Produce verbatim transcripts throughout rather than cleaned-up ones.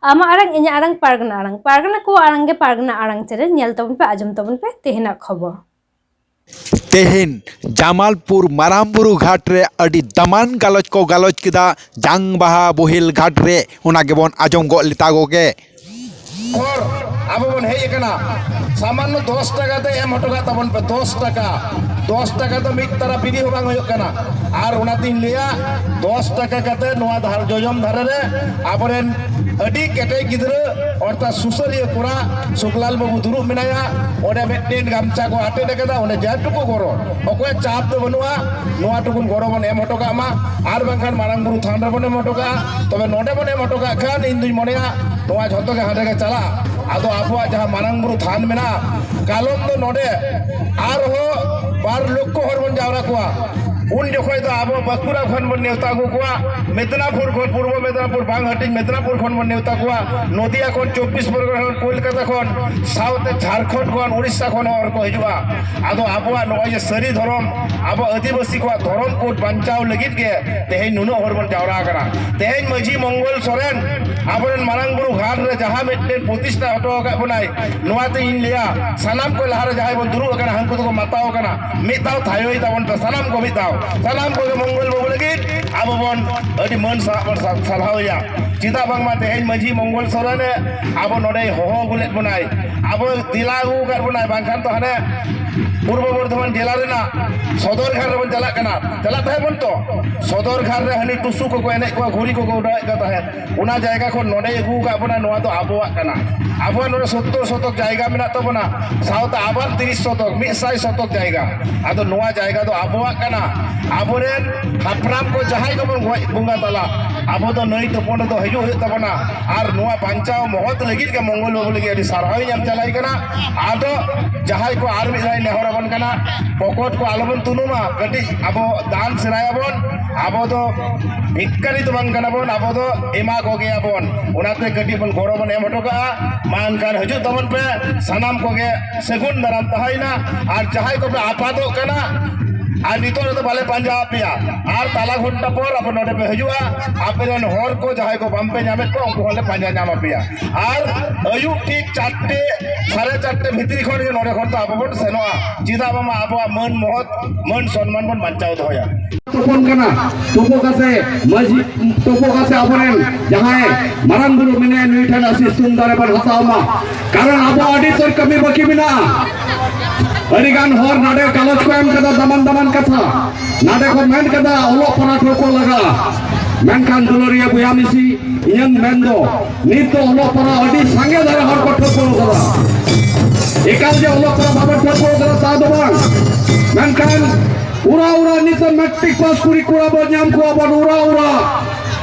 ᱟᱢᱟᱜ ᱟᱲᱟᱝ, ᱤᱧᱟᱹᱜ ᱟᱲᱟᱝ, ᱯᱟᱨᱜᱟᱱᱟ ᱟᱲᱟᱝ, ᱯᱟᱨᱜᱟᱱᱟ ᱠᱚᱣᱟᱜ ᱟᱲᱟᱝ ᱜᱮ ᱯᱟᱨᱜᱟᱱᱟ ᱟᱲᱟᱝ ᱪᱮᱱᱮᱞ᱾ ᱧᱮᱞ ᱛᱟᱵᱚᱱ ᱯᱮ, ᱟᱸᱡᱚᱢ ᱛᱟᱵᱚᱱ ᱯᱮ ᱛᱮᱦᱮᱧᱟᱜ ᱠᱷᱚᱵᱚᱨ᱾ ᱛᱮᱦᱮᱧ ᱡᱟᱢᱟᱞᱯᱩᱨ ᱢᱟᱨᱟᱝ ᱵᱩᱨᱩ ᱜᱷᱟᱴ ᱨᱮ ᱟᱹᱰᱤ ᱫᱟᱢᱟᱱ ᱜᱟᱞᱚᱪ ᱠᱚ ᱜᱟᱞᱚᱪ ᱠᱮᱫᱟ ᱡᱟᱝ ᱵᱟᱦᱟ ᱵᱳᱦᱮᱞ ᱜᱷᱟᱴ ᱨᱮ᱾ ᱚᱱᱟ ᱜᱮᱵᱚᱱ ᱟᱸᱡᱚᱢ ᱜᱚᱫ ᱞᱮᱛᱟ ᱜᱚᱜᱮ᱾ ᱦᱚᱲ ᱟᱵᱚ ᱵᱚᱱ ᱦᱮᱡ ᱟᱠᱟᱱᱟ, ᱥᱟᱢᱟᱱᱱᱚ ᱫᱚᱥ ᱴᱟᱠᱟ ᱛᱮ ᱮᱢ ᱦᱚᱴᱚ ᱠᱟᱜ ᱛᱟᱵᱚᱱ ᱯᱮ᱾ ᱫᱚᱥ ᱴᱟᱠᱟ, ᱫᱚᱥ ᱴᱟᱠᱟ ᱫᱚ ᱢᱤᱫ ᱛᱟᱨᱟ ᱵᱤᱞᱤ ᱦᱚᱸ ᱵᱟᱝ ᱦᱩᱭᱩᱜ ᱠᱟᱱᱟ᱾ ᱟᱨ ᱚᱱᱟᱛᱤᱧ ᱞᱟᱹᱭᱟ, ᱫᱚᱥ ᱴᱟᱠᱟ ᱠᱟᱛᱮ ᱱᱚᱣᱟ ᱫᱷᱟᱨ ᱡᱚᱡᱚᱢ ᱫᱷᱟᱨᱮ ᱨᱮ ᱟᱵᱚᱨᱮᱱ ᱟᱹᱰᱤ ᱠᱮᱴᱮᱡ ᱜᱤᱫᱽᱨᱟᱹ, ᱚᱨᱛᱷᱟᱛ ᱥᱩᱥᱟᱹᱨᱤᱭᱟᱹ ᱠᱚᱲᱟ ᱥᱩᱠᱞᱟᱞ ᱵᱟᱹᱵᱩ ᱫᱩᱲᱩᱵ ᱢᱮᱱᱟᱭᱟ᱾ ᱚᱸᱰᱮ ᱢᱤᱫᱴᱮᱱ ᱜᱟᱢᱪᱷᱟ ᱠᱚ ᱟᱴᱮᱫ ᱟᱠᱟᱫᱟ, ᱚᱸᱰᱮ ᱡᱟ ᱴᱩᱠᱩ ᱜᱚᱲᱚ, ᱚᱠᱚᱭᱟᱜ ᱪᱟᱯ ᱫᱚ ᱵᱟᱹᱱᱩᱜᱼᱟ, ᱱᱚᱣᱟ ᱴᱩᱠᱩᱱ ᱜᱚᱲᱚ ᱵᱚᱱ ᱮᱢ ᱦᱚᱴᱚ ᱠᱟᱜ ᱢᱟ᱾ ᱟᱨ ᱵᱟᱝᱠᱷᱟᱱ ᱢᱟᱨᱟᱝ ᱵᱩᱨᱩ ᱛᱷᱟᱱ ᱨᱮᱵᱚᱱ ᱮᱢ ᱦᱚᱴᱚ ᱠᱟᱜᱼᱟ᱾ ᱛᱚᱵᱮ ᱱᱚᱰᱮ ᱵᱚᱱ ᱮᱢ ᱦᱚᱴᱚ ᱠᱟᱜ ᱠᱷᱟᱱ ᱤᱧ ᱫᱩᱧ ᱢᱚᱱᱮᱭᱟ ᱱᱚᱣᱟ ᱡᱷᱚᱛᱚ ᱜᱮ ᱦᱟᱸᱰᱮ ᱜᱮ ᱪᱟᱞᱟᱜᱼᱟ᱾ ᱟᱫᱚ ᱟᱵᱚᱣᱟᱜ ᱡᱟᱦᱟᱸ ᱢᱟᱨᱟᱝ ᱵᱩᱨᱩ ᱛᱷᱟᱱ ᱢᱮᱱᱟᱜᱼᱟ, ᱠᱟᱞᱚᱢ ᱫᱚ ᱱᱚᱰᱮ ᱟᱨᱦᱚᱸ ᱵᱟᱨ ᱞᱚᱠᱷᱚ ᱦᱚᱲ ᱵᱚᱱ ᱡᱟᱣᱨᱟ ᱠᱚᱣᱟ᱾ ᱩᱱ ᱡᱚᱠᱷᱚᱡ ᱫᱚ ᱟᱵᱚ ᱵᱟᱸᱠᱩᱲᱟ ᱠᱷᱚᱱ ᱵᱚᱱ ᱱᱮᱣᱛᱟ ᱟᱹᱜᱩ ᱠᱚᱣᱟ, ᱢᱮᱫᱽᱱᱟᱯᱩᱨ ᱠᱷᱚᱱ, ᱯᱩᱨᱵᱚ ᱢᱮᱫᱽᱱᱟᱯᱩᱨ, ᱵᱟᱝ ᱦᱟᱹᱴᱤᱧ ᱢᱮᱫᱽᱱᱟᱯᱩᱨ ᱠᱷᱚᱱ ᱵᱚᱱ ᱱᱮᱣᱛᱟ ᱠᱚᱣᱟ, ᱱᱚᱫᱤᱭᱟ ᱠᱷᱚᱱ, ᱪᱚᱵᱵᱤᱥ ᱯᱚᱨᱜᱚᱱᱟ ᱠᱷᱚᱱ, ᱠᱳᱞᱠᱟᱛᱟ ᱠᱷᱚᱱ, ᱥᱟᱶᱛᱮ ᱡᱷᱟᱲᱠᱷᱚᱸᱰ ᱠᱷᱚᱱ, ᱩᱲᱤᱥᱥᱟ ᱠᱷᱚᱱ ᱦᱚᱸ ᱦᱚᱲ ᱠᱚ ᱦᱤᱡᱩᱜᱼᱟ᱾ ᱟᱫᱚ ᱟᱵᱚᱣᱟᱜ ᱱᱚᱜᱼᱚᱭ ᱡᱮ ᱥᱟᱹᱨᱤ ᱫᱷᱚᱨᱚᱢ, ᱟᱵᱚ ᱟᱹᱫᱤᱵᱟᱹᱥᱤ ᱠᱚᱣᱟᱜ ᱫᱷᱚᱨᱚᱢ ᱠᱳᱰ ᱵᱟᱧᱪᱟᱣ ᱞᱟᱹᱜᱤᱫ ᱜᱮ ᱛᱮᱦᱮᱧ ᱱᱩᱱᱟᱹᱜ ᱦᱚᱲ ᱵᱚᱱ ᱡᱟᱣᱨᱟ ᱟᱠᱟᱱᱟ᱾ ᱛᱮᱦᱮᱧ ᱢᱟᱹᱡᱷᱤ ᱢᱚᱝᱜᱚᱞ ᱥᱚᱨᱮᱱ ᱟᱵᱚᱨᱮᱱ ᱢᱟᱨᱟᱝ ᱵᱩᱨᱩ ᱜᱷᱟᱴ ᱨᱮ ᱡᱟᱦᱟᱸ ᱢᱤᱫᱴᱮᱱ ᱯᱨᱚᱛᱤᱥᱴᱷᱟ ᱦᱚᱴᱚ ᱟᱠᱟᱫ ᱵᱚᱱᱟᱭ, ᱱᱚᱣᱟᱛᱮ ᱤᱧ ᱞᱟᱹᱭᱟ, ᱥᱟᱱᱟᱢ ᱠᱚ ᱞᱟᱦᱟᱨᱮ ᱡᱟᱦᱟᱸᱭ ᱵᱚᱱ ᱫᱩᱲᱩᱵ ᱟᱠᱟᱱᱟ, ᱦᱟᱹᱱᱠᱩ ᱫᱚᱠᱚ ᱢᱟᱛᱟᱣ ᱟᱠᱟᱱᱟ᱾ ᱢᱤᱫ ᱫᱷᱟᱣ ᱛᱷᱟᱭᱚᱭ ᱛᱟᱵᱚᱱ ᱯᱮ, ᱥᱟᱱᱟᱢ ᱠᱚ ᱢᱤᱫ ᱫᱷᱟᱣ, ᱥᱟᱱᱟᱢ ᱠᱚᱜᱮ ᱢᱚᱝᱜᱚᱞ ᱵᱟᱹᱵᱩ ᱞᱟᱹᱜᱤᱫ ᱟᱵᱚ ᱵᱚᱱ ᱟᱹᱰᱤ ᱢᱟᱹᱱ ᱥᱟᱞᱟᱜ ᱵᱚᱱ ᱥᱟ-, ᱥᱟᱨᱦᱟᱣᱮᱭᱟ᱾ ᱪᱮᱫᱟᱜ ᱵᱟᱝᱢᱟ ᱛᱮᱦᱮᱧ ᱢᱟᱹᱡᱷᱤ ᱢᱚᱝᱜᱚᱞ ᱥᱚᱨᱮᱱᱮ ᱟᱵᱚ ᱱᱚᱰᱮᱭ ᱦᱚᱦᱚ ᱟᱹᱜᱩ ᱞᱮᱫ ᱵᱚᱱᱟᱭ, ᱟᱵᱚ ᱫᱮᱞᱟ ᱟᱹᱜᱩ ᱟᱠᱟᱫ ᱵᱚᱱᱟᱭ, ᱵᱟᱝᱠᱷᱟᱱ ᱛᱚ ᱦᱟᱱᱮ ᱯᱩᱨᱵᱚ ᱵᱚᱨᱫᱷᱚᱢᱟᱱ ᱡᱮᱞᱟ ᱨᱮᱱᱟᱜ ᱥᱚᱫᱚᱨ ᱜᱷᱟᱴ ᱨᱮᱵᱚᱱ ᱪᱟᱞᱟᱜ ᱠᱟᱱᱟ, ᱪᱟᱞᱟᱜ ᱛᱟᱦᱮᱸ ᱵᱚᱱ ᱛᱚ᱾ ᱥᱚᱫᱚᱨ ᱜᱷᱟᱴ ᱨᱮ ᱦᱟᱹᱱᱤ ᱴᱩᱥᱩ ᱠᱚᱠᱚ ᱮᱱᱮᱡ ᱠᱚᱣᱟ, ᱜᱷᱩᱲᱤ ᱠᱚᱠᱚ ᱩᱰᱟᱣᱮᱫ ᱠᱚ ᱛᱟᱦᱮᱸᱫ᱾ ᱚᱱᱟ ᱡᱟᱭᱜᱟ ᱠᱷᱚᱱ ᱱᱚᱰᱮᱭ ᱟᱹᱜᱩ ᱟᱠᱟᱫ ᱵᱚᱱᱟ, ᱱᱚᱣᱟ ᱫᱚ ᱟᱵᱚᱣᱟᱜ ᱠᱟᱱᱟ᱾ ᱟᱵᱚᱣᱟᱜ ᱱᱚᱰᱮ ᱥᱳᱛᱛᱳᱨ ᱥᱚᱛᱚᱠ ᱡᱟᱭᱜᱟ ᱢᱮᱱᱟᱜ ᱛᱟᱵᱚᱱᱟ, ᱥᱟᱶᱛᱮ ᱟᱵᱟᱨ ᱛᱤᱨᱤᱥ ᱥᱚᱛᱚᱠ, ᱢᱤᱫ ᱥᱟᱭ ᱥᱚᱛᱚᱠ ᱡᱟᱭᱜᱟ᱾ ᱟᱫᱚ ᱱᱚᱣᱟ ᱡᱟᱭᱜᱟ ᱫᱚ ᱟᱵᱚᱣᱟᱜ ᱠᱟᱱᱟ᱾ ᱟᱵᱚᱨᱮᱱ ᱦᱟᱯᱲᱟᱢ ᱠᱚ ᱡᱟᱦᱟᱸᱭ ᱜᱮᱵᱚᱱ ᱜᱚᱡ ᱵᱚᱸᱜᱟ ᱛᱟᱞᱟ, ᱟᱵᱚ ᱫᱚ ᱱᱟᱹᱭ ᱛᱩᱯᱩᱱ ᱨᱮᱫᱚ ᱦᱤᱡᱩᱜ ᱦᱩᱭᱩᱜ ᱛᱟᱵᱚᱱᱟ᱾ ᱟᱨ ᱱᱚᱣᱟ ᱵᱟᱧᱪᱟᱣ ᱢᱚᱦᱚᱛ ᱞᱟᱹᱜᱤᱫ ᱜᱮ ᱢᱚᱝᱜᱚᱞ ᱵᱟᱹᱵᱩ ᱞᱟᱹᱜᱤᱫ ᱟᱹᱰᱤ ᱥᱟᱨᱦᱟᱣ ᱤᱧ ᱮᱢ ᱪᱟᱞᱟᱭ ᱠᱟᱱᱟ᱾ ᱟᱫᱚ ᱡᱟᱦᱟᱸᱭ ᱠᱚ ᱟᱨ ᱢᱤᱫ ᱫᱷᱟᱣ ᱱᱮᱦᱚᱨ ᱟᱵᱚᱱ ᱠᱟᱱᱟ, ᱯᱚᱠᱚᱴ ᱠᱚ ᱟᱞᱚᱵᱚᱱ ᱛᱩᱱᱩᱢᱟ, ᱠᱟᱹᱴᱤᱡ ᱟᱵᱚ ᱫᱟᱱ ᱥᱮᱬᱟᱭᱟᱵᱚᱱ᱾ ᱟᱵᱚ ᱫᱚ ᱵᱷᱤᱠᱠᱟᱨᱤ ᱫᱚ ᱵᱟᱝ ᱠᱟᱱᱟ ᱵᱚᱱ, ᱟᱵᱚ ᱫᱚ ᱮᱢᱟ ᱠᱚᱜᱮᱭᱟᱵᱚᱱ᱾ ᱚᱱᱟᱛᱮ ᱠᱟᱹᱴᱤᱡ ᱵᱚᱱ ᱜᱚᱲᱚ ᱵᱚᱱ ᱮᱢ ᱦᱚᱴᱚ ᱠᱟᱜᱼᱟ᱾ ᱢᱟ ᱮᱱᱠᱷᱟᱱ ᱦᱤᱡᱩᱜ ᱛᱟᱵᱚᱱ ᱯᱮ, ᱥᱟᱱᱟᱢ ᱠᱚᱜᱮ ᱥᱟᱹᱜᱩᱱ ᱫᱟᱨᱟᱢ ᱛᱟᱦᱮᱸᱭᱮᱱᱟ᱾ ᱟᱨ ᱡᱟᱦᱟᱸᱭ ᱠᱚᱯᱮ ᱟᱯᱟᱫᱚᱜ ᱠᱟᱱᱟ, ᱟᱨ ᱱᱤᱛᱚᱜ ᱨᱮᱫᱚ ᱵᱟᱞᱮ ᱯᱟᱸᱡᱟ ᱟᱯᱮᱭᱟ, ᱟᱨ ᱛᱟᱞᱟ ᱜᱷᱚᱱᱴᱟ ᱯᱚᱨ ᱟᱯᱮ ᱱᱚᱰᱮ ᱯᱮ ᱦᱤᱡᱩᱜᱼᱟ᱾ ᱟᱯᱮ ᱨᱮᱱ ᱦᱚᱲ ᱠᱚ ᱡᱟᱦᱟᱸᱭ ᱠᱚ ᱵᱟᱝ ᱯᱮ ᱧᱟᱢᱮᱫ ᱠᱚᱣᱟ, ᱩᱱᱠᱩ ᱦᱚᱸᱞᱮ ᱯᱟᱸᱡᱟ ᱧᱟᱢ ᱟᱯᱮᱭᱟ᱾ ᱟᱨ ᱟᱹᱭᱩᱵ ᱴᱷᱤᱠ ᱪᱟᱨᱴᱮ, ᱥᱟᱲᱮ ᱪᱟᱨᱴᱮ ᱵᱷᱤᱛᱨᱤ ᱠᱷᱚᱱ ᱜᱮ ᱱᱚᱰᱮ ᱠᱷᱚᱱ ᱫᱚ ᱟᱵᱚ ᱵᱚᱱ ᱥᱮᱱᱚᱜᱼᱟ᱾ ᱪᱮᱫᱟᱜ ᱵᱟᱝᱢᱟ ᱟᱵᱚᱣᱟᱜ ᱢᱟᱹᱱ ᱢᱚᱦᱚᱛ, ᱢᱟᱹᱱ ᱥᱚᱱᱢᱟᱱ ᱵᱚᱱ ᱵᱟᱧᱪᱟᱣ ᱫᱚᱦᱚᱭᱟ᱾ ᱛᱩᱯᱩᱱ ᱠᱟᱱᱟ, ᱛᱩᱯᱩ ᱠᱟᱛᱮ ᱢᱟᱹᱡᱷᱤ, ᱛᱩᱯᱩ ᱠᱟᱛᱮ ᱟᱵᱚᱨᱮᱱ ᱡᱟᱦᱟᱸᱭ ᱢᱟᱨᱟᱝ ᱵᱩᱨᱩ ᱢᱮᱱᱟᱭᱟ, ᱱᱩᱭ ᱴᱷᱮᱱ ᱟᱥᱤᱥ ᱛᱷᱩᱢ ᱫᱟᱲᱮ ᱵᱚᱱ ᱦᱟᱛᱟᱣ ᱢᱟ᱾ ᱠᱟᱨᱚᱱ ᱟᱵᱚ ᱟᱹᱰᱤ ᱩᱛᱟᱹᱨ ᱠᱟᱹᱢᱤ ᱵᱟᱹᱠᱤ ᱢᱮᱱᱟᱜᱼᱟ᱾ ᱟᱹᱰᱤ ᱜᱟᱱ ᱦᱚᱲ ᱱᱚᱰᱮ ᱜᱟᱞᱚᱪ ᱠᱚ ᱮᱢ ᱠᱟᱫᱟ ᱫᱟᱢᱟᱱ ᱫᱟᱢᱟᱱ ᱠᱟᱛᱷᱟ᱾ ᱱᱚᱰᱮ ᱠᱚ ᱢᱮᱱ ᱠᱟᱫᱟ ᱚᱞᱚᱜ ᱯᱟᱲᱦᱟᱜ ᱴᱷᱟᱹᱣᱠᱟᱹ ᱞᱟᱜᱟᱜᱼᱟ᱾ ᱢᱮᱱᱠᱷᱟᱱ ᱫᱩᱞᱟᱹᱲᱤᱭᱟᱹ ᱵᱚᱭᱦᱟ ᱢᱤᱥᱤ, ᱤᱧᱟᱹᱝ ᱢᱮᱱ ᱫᱚ ᱱᱤᱛ ᱫᱚ ᱚᱞᱚᱜ ᱯᱟᱲᱦᱟᱜ ᱟᱹᱰᱤ ᱥᱟᱸᱜᱮ ᱫᱷᱟᱨᱟ ᱦᱚᱲ ᱠᱚ ᱴᱷᱟᱹᱣᱠᱟᱹ ᱠᱟᱫᱟ᱾ ᱮᱠᱟᱞ ᱡᱮ ᱚᱞᱚᱜ ᱯᱟᱲᱦᱟᱜ ᱵᱟᱵᱚᱱ ᱴᱷᱟᱹᱣᱠᱟᱹ ᱠᱟᱫᱟ ᱛᱟ ᱫᱚ ᱵᱟᱝ, ᱢᱮᱱᱠᱷᱟᱱ ᱩᱨᱟ ᱩᱨᱟ ᱱᱤᱛ ᱫᱚ ᱢᱮᱴᱨᱤᱠ ᱯᱟᱥ ᱠᱩᱲᱤ ᱠᱚᱲᱟ ᱵᱚᱱ ᱧᱟᱢ ᱠᱚᱣᱟ ᱵᱚᱱ ᱩᱨᱟ ᱩᱨᱟ᱾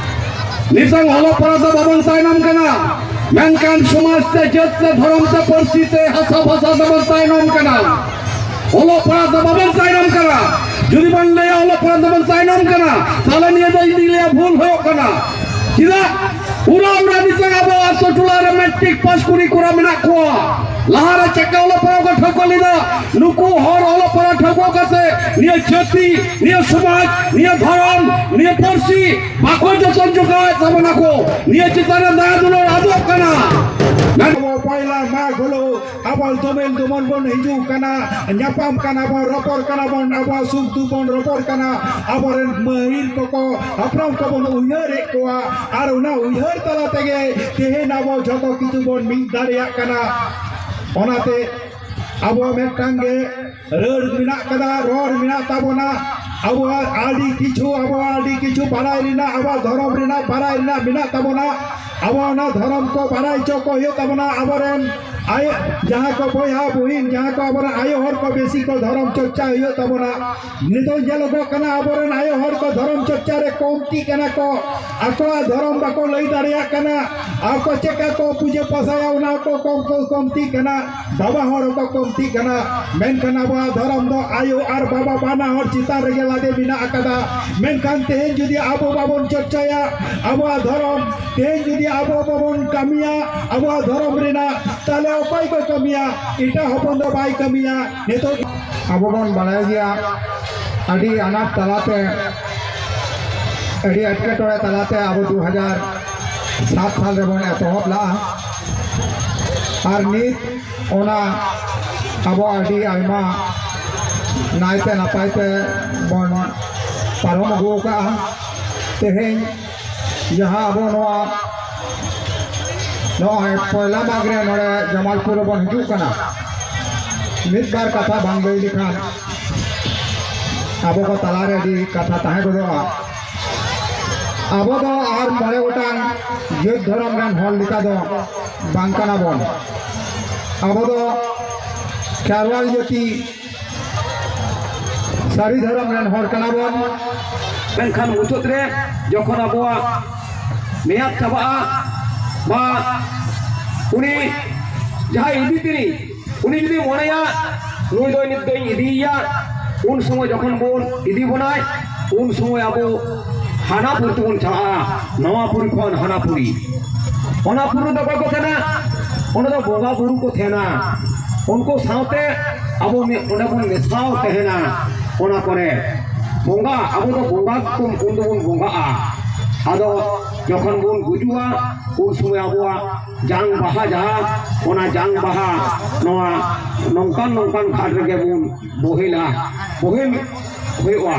ᱱᱤᱛᱚᱝ ᱚᱞᱚᱜ ᱯᱟᱲᱦᱟᱜ ᱫᱚ ᱵᱟᱵᱚᱱ ᱛᱟᱭᱱᱚᱢ ᱠᱟᱱᱟ, ᱢᱮᱱᱠᱷᱟᱱ ᱥᱚᱢᱟᱡᱽ ᱛᱮ, ᱡᱟᱹᱛ ᱛᱮ, ᱫᱷᱚᱨᱚᱢ ᱛᱮ, ᱯᱟᱹᱨᱥᱤ ᱛᱮ, ᱦᱟᱥᱟ ᱵᱷᱟᱥᱟ ᱛᱮᱵᱚᱱ ᱛᱟᱭᱱᱚᱢ ᱠᱟᱱᱟ᱾ ᱚᱞᱚᱜ ᱯᱟᱲᱦᱟᱜ ᱫᱚ ᱵᱟᱵᱚᱱ ᱛᱟᱭᱱᱚᱢ ᱠᱟᱱᱟ᱾ ᱡᱩᱫᱤ ᱵᱚᱱ ᱞᱟᱹᱭᱟ ᱚᱞᱚᱜ ᱯᱟᱲᱦᱟᱜ ᱫᱚᱵᱚᱱ ᱛᱟᱭᱱᱚᱢ ᱠᱟᱱᱟ, ᱛᱟᱦᱞᱮ ᱱᱤᱭᱟᱹ ᱫᱚ ᱤᱧ ᱫᱩᱧ ᱞᱟᱹᱭᱟ ᱵᱷᱩᱞ ᱦᱩᱭᱩᱜ ᱠᱟᱱᱟ᱾ ᱪᱮᱫᱟᱜ? ᱩᱨᱟ ᱩᱨᱟ ᱱᱤᱛᱚᱝ ᱟᱵᱚ ᱟᱛᱳ ᱴᱚᱞᱟ ᱨᱮ ᱢᱮᱴᱨᱤᱠ ᱯᱟᱥ ᱠᱩᱲᱤ ᱠᱚᱲᱟ ᱢᱮᱱᱟᱜ ᱠᱚᱣᱟ᱾ ᱞᱟᱦᱟᱨᱮ ᱪᱮᱫ ᱞᱮᱠᱟ ᱚᱞᱚᱜ ᱯᱟᱲᱦᱟᱣ ᱠᱚ ᱴᱷᱟᱹᱣᱠᱟᱹ ᱞᱮᱫᱟ, ᱱᱩᱠᱩ ᱦᱚᱲ ᱚᱞᱚᱜ ᱯᱟᱲᱦᱟᱣ ᱴᱷᱟᱹᱣᱠᱟᱹ ᱠᱟᱛᱮ ᱱᱤᱭᱟᱹ ᱡᱟᱹᱛᱤ, ᱱᱤᱭᱟᱹ ᱥᱚᱢᱟᱡᱽ, ᱱᱤᱭᱟᱹ ᱫᱷᱚᱨᱚᱢ, ᱱᱤᱭᱟᱹ ᱯᱟᱹᱨᱥᱤ ᱵᱟᱠᱚ ᱡᱚᱛᱚᱱ ᱡᱚᱜᱟᱣᱮᱫ ᱛᱟᱵᱚᱱᱟ ᱠᱚ᱾ ᱱᱤᱭᱟᱹ ᱪᱮᱛᱟᱱ ᱨᱮ ᱫᱟᱭᱟ ᱫᱩᱞᱟᱹᱲ ᱟᱫᱚᱜ ᱠᱟᱱᱟ᱾ ᱢᱮᱱ- ᱟᱵᱚ ᱯᱚᱭᱞᱟ ᱢᱟᱜᱽ ᱦᱤᱞᱳᱜ ᱟᱵᱚ ᱫᱚᱢᱮᱞ ᱫᱚᱢᱚᱱ ᱵᱚᱱ ᱦᱤᱡᱩᱜ ᱠᱟᱱᱟ, ᱧᱟᱯᱟᱢ ᱠᱟᱱᱟ ᱵᱚᱱ, ᱨᱚᱯᱚᱲ ᱠᱟᱱᱟ ᱵᱚᱱ, ᱟᱵᱚᱣᱟᱜ ᱥᱩᱠ ᱫᱩᱠ ᱵᱚᱱ ᱨᱚᱯᱚᱲ ᱠᱟᱱᱟ, ᱟᱵᱚᱨᱮᱱ ᱢᱟᱹᱦᱤᱞ ᱠᱚᱠᱚ ᱦᱟᱯᱲᱟᱢ ᱠᱚᱵᱚᱱ ᱩᱭᱦᱟᱹᱨᱮᱫ ᱠᱚᱣᱟ, ᱟᱨ ᱚᱱᱟ ᱩᱭᱦᱟᱹᱨ ᱛᱟᱞᱟ ᱛᱮᱜᱮ ᱛᱮᱦᱮᱧ ᱟᱵᱚ ᱡᱷᱚᱛᱚ ᱠᱤᱪᱷᱩ ᱵᱚᱱ ᱢᱤᱫ ᱫᱟᱲᱮᱭᱟᱜ ᱠᱟᱱᱟ᱾ ᱚᱱᱟᱛᱮ ᱟᱵᱚ ᱢᱤᱫᱴᱟᱝ ᱜᱮ ᱨᱟᱹᱲ ᱢᱮᱱᱟᱜ ᱠᱟᱫᱟ, ᱨᱚᱲ ᱢᱮᱱᱟᱜ ᱛᱟᱵᱚᱱᱟ᱾ ᱟᱵᱚᱣᱟᱜ ᱟᱹᱰᱤ ᱠᱤᱪᱷᱩ, ᱟᱵᱚᱣᱟᱜ ᱟᱹᱰᱤ ᱠᱤᱪᱷᱩ ᱵᱟᱲᱟᱭ ᱨᱮᱱᱟᱜ, ᱟᱵᱚᱣᱟᱜ ᱫᱷᱚᱨᱚᱢ ᱨᱮᱱᱟᱜ ᱵᱟᱲᱟᱭ ᱨᱮᱱᱟᱜ ᱢᱮᱱᱟᱜ ᱛᱟᱵᱚᱱᱟ᱾ ᱟᱵᱚ ᱚᱱᱟ ᱫᱷᱚᱨᱚᱢ ᱠᱚ ᱵᱟᱲᱟᱭ ᱦᱚᱪᱚ ᱠᱚ ᱦᱩᱭᱩᱜ ᱛᱟᱵᱚᱱᱟ᱾ ᱟᱵᱚᱨᱮᱱ ᱟᱭᱳ, ᱡᱟᱦᱟᱸ ᱠᱚ ᱵᱚᱭᱦᱟ ᱵᱩᱦᱤᱱ, ᱡᱟᱦᱟᱸ ᱠᱚ ᱟᱵᱚᱨᱮᱱ ᱟᱭᱳ ᱦᱚᱲ ᱠᱚ ᱵᱮᱥᱤ ᱠᱚ ᱫᱷᱚᱨᱚᱢ ᱪᱚᱨᱪᱟ ᱦᱩᱭᱩᱜ ᱛᱟᱵᱚᱱᱟ᱾ ᱱᱤᱛᱚᱜ ᱧᱮᱞᱚᱜᱚᱜ ᱠᱟᱱᱟ ᱟᱵᱚᱨᱮᱱ ᱟᱭᱳ ᱦᱚᱲ ᱠᱚ ᱫᱷᱚᱨᱚᱢ ᱪᱚᱨᱪᱟ ᱨᱮ ᱠᱚᱢᱛᱤᱜ ᱠᱟᱱᱟ ᱠᱚ, ᱟᱠᱚᱣᱟᱜ ᱫᱷᱚᱨᱚᱢ ᱵᱟᱠᱚ ᱞᱟᱹᱭ ᱫᱟᱲᱮᱭᱟᱜ ᱠᱟᱱᱟ, ᱟᱨ ᱠᱚ ᱪᱮᱫ ᱞᱮᱠᱟ ᱠᱚ ᱯᱩᱡᱟᱹ ᱯᱟᱥᱟᱭᱟ ᱚᱱᱟ ᱠᱚ ᱠᱚᱢ ᱠᱚ ᱠᱚᱢᱛᱤᱜ ᱠᱟᱱᱟ᱾ ᱵᱟᱵᱟ ᱦᱚᱲ ᱦᱚᱸᱠᱚ ᱠᱚᱢᱛᱤᱜ ᱠᱟᱱᱟ, ᱢᱮᱱᱠᱷᱟᱱ ᱟᱵᱚᱣᱟᱜ ᱫᱷᱚᱨᱚᱢ ᱫᱚ ᱟᱭᱳ ᱟᱨ ᱵᱟᱵᱟ ᱵᱟᱱᱟ ᱦᱚᱲ ᱪᱮᱛᱟᱱ ᱨᱮᱜᱮ ᱞᱟᱫᱮ ᱢᱮᱱᱟᱜ ᱟᱠᱟᱫᱟ᱾ ᱢᱮᱱᱠᱷᱟᱱ ᱛᱮᱦᱮᱧ ᱡᱩᱫᱤ ᱟᱵᱚ ᱵᱟᱵᱚᱱ ᱪᱚᱨᱪᱟᱭᱟ ᱟᱵᱚᱣᱟᱜ ᱫᱷᱚᱨᱚᱢ, ᱛᱮᱦᱮᱧ ᱡᱩᱫᱤ ᱟᱵᱚ ᱵᱟᱵᱚᱱ ᱠᱟᱹᱢᱤᱭᱟ ᱟᱵᱚᱣᱟᱜ ᱫᱷᱚᱨᱚᱢ ᱨᱮᱱᱟᱜ, ᱛᱟᱦᱞᱮ ᱚᱠᱚᱭ ᱠᱚ ᱠᱟᱹᱢᱤᱭᱟ? ᱮᱴᱟᱜ ᱦᱚᱯᱚᱱ ᱫᱚ ᱵᱟᱭ ᱠᱟᱹᱢᱤᱭᱟ᱾ ᱱᱤᱛᱚᱜ ᱟᱵᱚ ᱵᱚᱱ ᱵᱟᱲᱟᱭ ᱜᱮᱭᱟ, ᱟᱹᱰᱤ ᱟᱱᱟᱴ ᱛᱟᱞᱟᱛᱮ, ᱟᱹᱰᱤ ᱮᱴᱠᱮᱴᱚᱬᱮ ᱛᱟᱞᱟᱛᱮ ᱟᱵᱚ ᱫᱩ ᱦᱟᱡᱟᱨ ᱥᱟᱛ ᱥᱟᱞ ᱨᱮᱵᱚᱱ ᱮᱛᱚᱦᱚᱵ ᱞᱟᱜᱼᱟ᱾ ᱟᱨ ᱱᱤᱛ ᱚᱱᱟ ᱟᱵᱚ ᱟᱹᱰᱤ ᱟᱭᱢᱟ ᱱᱟᱭᱛᱮ ᱱᱟᱯᱟᱭ ᱛᱮ ᱵᱚᱱ ᱯᱟᱨᱚᱢ ᱟᱹᱜᱩ ᱟᱠᱟᱫᱼᱟ᱾ ᱛᱮᱦᱮᱧ ᱡᱟᱦᱟᱸ ᱟᱵᱚ ᱱᱚᱣᱟ, ᱱᱚᱜᱼᱚᱭ ᱯᱚᱭᱞᱟ ᱢᱟᱜᱽ ᱨᱮ ᱱᱚᱰᱮ ᱡᱟᱢᱟᱞᱯᱩᱨ ᱨᱮᱵᱚᱱ ᱦᱤᱡᱩᱜ ᱠᱟᱱᱟ, ᱢᱤᱫ ᱵᱟᱨ ᱠᱟᱛᱷᱟ ᱵᱟᱝ ᱞᱟᱹᱭ ᱞᱮᱠᱷᱟᱱ ᱟᱵᱚ ᱠᱚ ᱛᱟᱞᱟᱨᱮ ᱟᱹᱰᱤ ᱠᱟᱛᱷᱟ ᱛᱟᱦᱮᱸ ᱜᱚᱫᱚᱜᱼᱟ᱾ ᱟᱵᱚ ᱫᱚ ᱟᱨ ᱢᱚᱬᱮ ᱜᱚᱴᱟᱝ ᱡᱟᱹᱛ ᱫᱷᱚᱨᱚᱢ ᱨᱮᱱ ᱦᱚᱲ ᱞᱮᱠᱟ ᱫᱚ ᱵᱟᱝ ᱠᱟᱱᱟ ᱵᱚᱱ᱾ ᱟᱵᱚ ᱫᱚ ᱠᱷᱮᱨᱣᱟᱞ ᱡᱟᱹᱛᱤ, ᱥᱟᱹᱨᱤ ᱫᱷᱚᱨᱚᱢ ᱨᱮᱱ ᱦᱚᱲ ᱠᱟᱱᱟ ᱵᱚᱱ᱾ ᱢᱮᱱᱠᱷᱟᱱ ᱢᱩᱪᱟᱹᱫ ᱨᱮ ᱡᱚᱠᱷᱚᱱ ᱟᱵᱚᱣᱟᱜ ᱢᱮᱭᱟᱫ ᱪᱟᱵᱟᱜᱼᱟ, ᱵᱟ ᱩᱱᱤ ᱡᱟᱦᱟᱸᱭ ᱤᱫᱤ ᱛᱤᱱᱤᱡ, ᱩᱱᱤ ᱡᱩᱫᱤ ᱢᱚᱱᱮᱭᱟ ᱱᱩᱭ ᱫᱚ ᱱᱤᱛ ᱫᱚᱧ ᱤᱫᱤᱭᱮᱭᱟ, ᱩᱱ ᱥᱚᱢᱚᱭ ᱡᱚᱠᱷᱚᱱ ᱵᱚᱱ ᱤᱫᱤ ᱵᱚᱱᱟᱭ, ᱩᱱ ᱥᱚᱢᱚᱭ ᱟᱵᱚ ᱦᱟᱱᱟ ᱯᱩᱨᱤ ᱛᱮᱵᱚᱱ ᱪᱟᱞᱟᱜᱼᱟ, ᱱᱚᱣᱟ ᱯᱩᱨᱤ ᱠᱷᱚᱱ ᱦᱟᱱᱟ ᱯᱩᱨᱤ᱾ ᱚᱱᱟ ᱯᱩᱨᱤ ᱫᱚ ᱚᱠᱚᱭ ᱠᱚ ᱛᱟᱦᱮᱱᱟ? ᱚᱸᱰᱮ ᱫᱚ ᱵᱚᱸᱜᱟ ᱵᱩᱨᱩ ᱠᱚ ᱛᱟᱦᱮᱱᱟ᱾ ᱩᱱᱠᱩ ᱥᱟᱶᱛᱮ ᱟᱵᱚ ᱢᱤᱫ ᱚᱸᱰᱮ ᱵᱚᱱ ᱢᱮᱥᱟᱣ ᱛᱟᱦᱮᱱᱟ᱾ ᱚᱱᱟ ᱠᱚᱨᱮ ᱵᱚᱸᱜᱟ, ᱟᱵᱚ ᱫᱚ ᱵᱚᱸᱜᱟ ᱠᱚ ᱩᱱ ᱫᱚᱵᱚᱱ ᱵᱚᱸᱜᱟᱜᱼᱟ᱾ ᱟᱫᱚ ᱡᱚᱠᱷᱚᱱ ᱵᱚᱱ ᱜᱩᱡᱩᱜᱼᱟ, ᱩᱱ ᱥᱚᱢᱚᱭ ᱟᱵᱚᱣᱟᱜ ᱡᱟᱝ ᱵᱟᱦᱟ ᱡᱟᱦᱟᱸ, ᱚᱱᱟ ᱡᱟᱝ ᱵᱟᱦᱟ ᱱᱚᱣᱟ ᱱᱚᱝᱠᱟᱱ ᱱᱚᱝᱠᱟᱱ ᱜᱷᱟᱴ ᱨᱮᱜᱮ ᱵᱚᱱ ᱵᱚᱦᱮᱞᱟ, ᱵᱚᱦᱮᱞ ᱦᱩᱭᱩᱜᱼᱟ᱾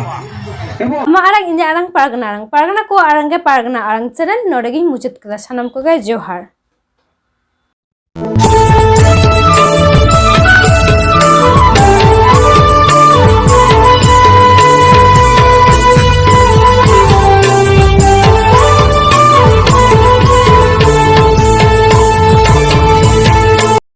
ᱮᱵᱚᱝ ᱟᱢᱟᱜ ᱟᱲᱟᱝ, ᱤᱧᱟᱹᱜ ᱟᱲᱟᱝ, ᱯᱟᱨᱜᱟᱱᱟ ᱟᱲᱟᱝ, ᱯᱟᱨᱜᱟᱱᱟ ᱠᱚ ᱟᱲᱟᱝ ᱜᱮ ᱯᱟᱨᱜᱟᱱᱟ ᱟᱲᱟᱝ ᱪᱮᱱᱮᱞ᱾ ᱱᱚᱰᱮ ᱜᱤᱧ ᱢᱩᱪᱟᱹᱫ ᱠᱮᱫᱟ᱾ ᱥᱟᱱᱟᱢ ᱠᱚᱜᱮ ᱡᱚᱦᱟᱨ᱾